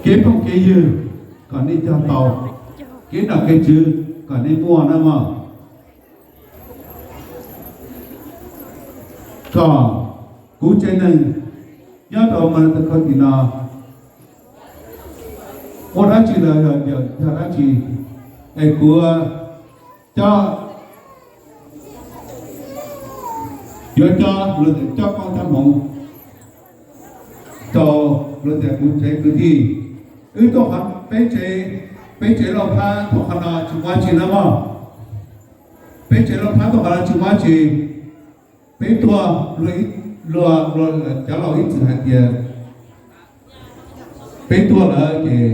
Kev phooj kev ywg kom nej cog tau, kev nom kev tswv kom nej muaj na mog. Kom kuv tsev neeg nyob rau mas tau khaub tim no ua dab tsi los yog yog dab tsi, es kuv coj, yuav coj luag tias coj koob coj hmoov rau luag tias kuv tsev kwv tij. Wb tuaj qhov peb tsev, peb tsev Lauj Phab tuaj qhov no tsis muaj dab tsi na mog. Peb tsev Lauj Phab tuaj qhov no tsis muaj dab tsi. Peb tuaj, luag, luag, cov laus ib txwm hais tias peb tuaj lawm ces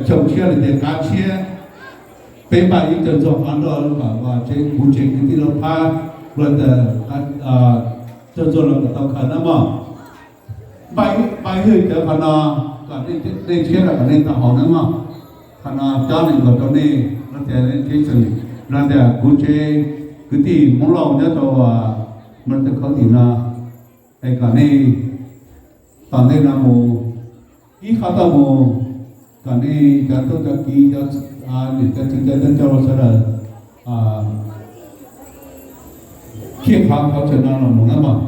xyoo tshiab lawm ces kav tshiab. Peb npaj ib co ntxuag qhov nroj kom tsev, kuv tsev kwv tij Lauj Phab luag tias co ntxuag los kom tau khaws na mog. Npaj ib hwj cawv qhov no kom nej tshiab rau kom nej tau haus na mog. Qhov no cob nees nkaum rau nej, luag tias nej tsev xeem, luag tias kuv tsev kwv tij Hmoob Lauj nyob rau mas tau khaub tim no, es kom nej tom ntej no mus ib qho tau mus, kom nej cov tub cov kiv, cov niam cov txiv cov coj sawv daws thiaj qhov qhov chaw no los mus na mog.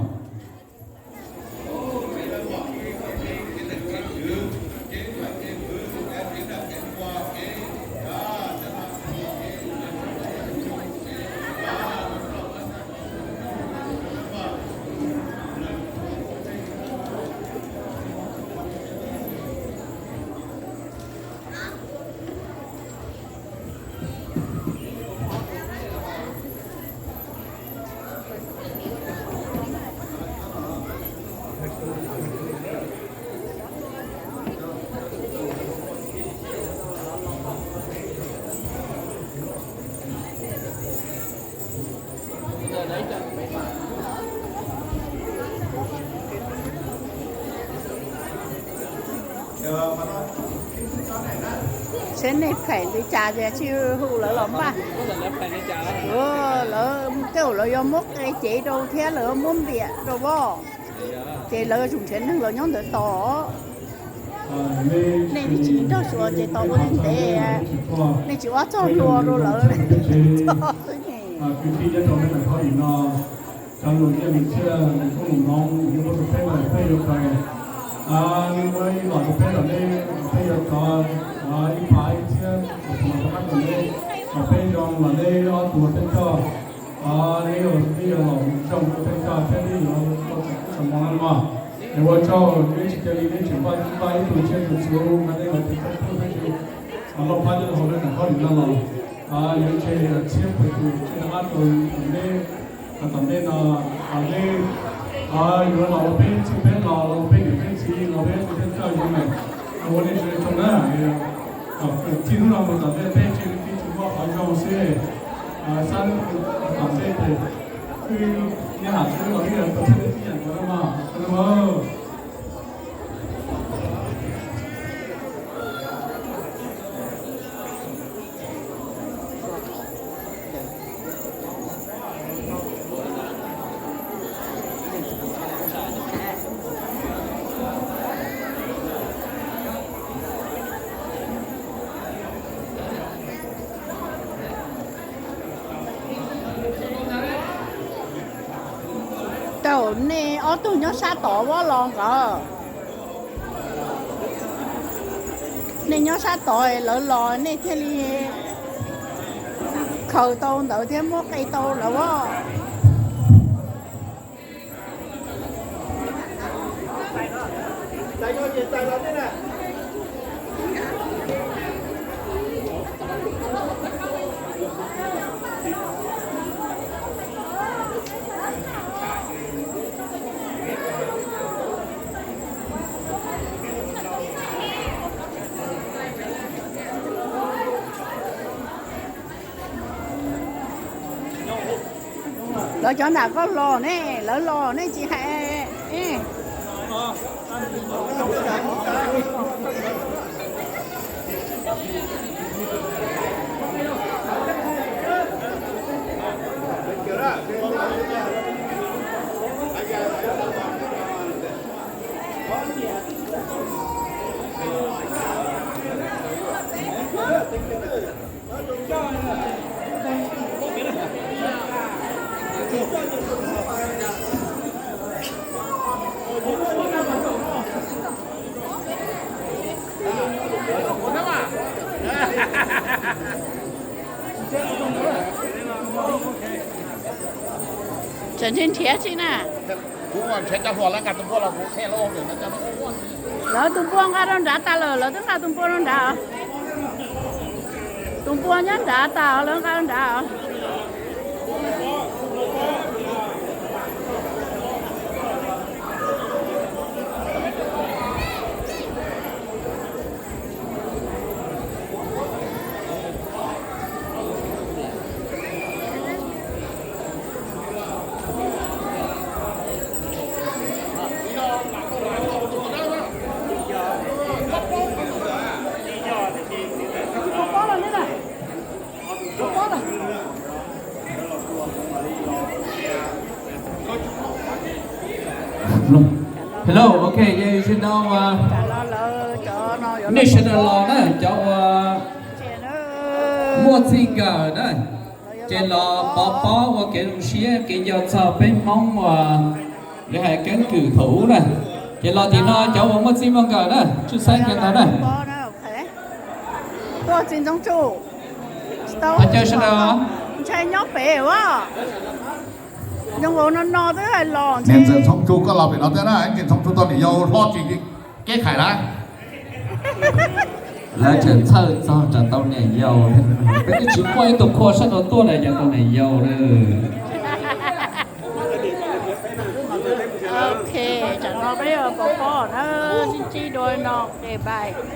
Saib nej phem li cas ces tsis hu lawv los npaj. Lawv tej zaum lawv yuav muab qe cev rau thiab lawv muab npiam rau voj, ces lawv tsum nrhiav neeg los nyob ntawd tos. Nej tsis nrog suav ces tos ua nej ntev, nej tsis ua txog hlua rau lawv. Cov lus nyiaj lus txiaj nws kuj lus hmoov nws muab rau peb lawm peb yuav kawm. Nws muab ib los rau peb lawm ne, peb yuav kov ib phav ib txhiab los rau qab rau ne, kom peb zoo los ne ob tug thawj coj. Neb ua peb yuav los zoo rau peb coj thiab neb yuav tau txais koob txais hmoov no mog. Es ua tsaug neb tsis cia li neb tseem npaj ib tug tshiab tus txhuv mas neb los tiv thawj pub peb tsis los Lauj Phab coj hauv lawv nam khob lim no los yuav tseg txhiab pawg tus tshiab rov qab rau neb. Tom ntej no neb yuav los ua peb txhij peb los, los ua peb niam peb txiv, los peb txhij peb coj yuav lawm, los ua nej sawv daws tsaug na. Txij hnub no mus tom ntej peb tsis, peb tsis muaj qhov zoo xwb. Xab tom ntej ces wb niaj ham xwb los wb yuav tau txhij txhij yam nkaus na mog. Tau nej ob tug nyob sab tod los nkawd, nej nyob sab tod lawv los nej thiaj li khaws tau ntawd thiab muab qe tau lawv os. Lawv cov nram koj los ne, lawv los nej tsis hais. Tseem nrhiav tsi na. Lawv tus npua nqa rau nrad tas lawm, lawv twb nqa tus npua rau nrad os. Tus npua nyob nrad tas lawv nqa rau nrad os. Hello, ok, yog li no nej sawv daws los na, cov uas muaj txij nkawm na, ces los pov pob ua kev zoo siab kev nco txog peb Hmoob uas lawv hais keeb kwm thaum ub na. Ces los tim no cov uas muaj txij muaj nkawm na, tsuj xeeb kiag ntag na. Thov caw sawv daws. Niam ntxawm Ntxhoo Tsu koj los pem no thiab na, niam ntxawm Ntxhoo Tsu tau niam yau hlob tsis keb khais na. Lawv tseem txhawj txog tsam tau niam yau, peb twb tsis muaj ib tug qhua sab nraud tuaj na yog tau niam yau na. Ok, tsam no peb yuav pov pob na, sib ntsib dua no, ok bye.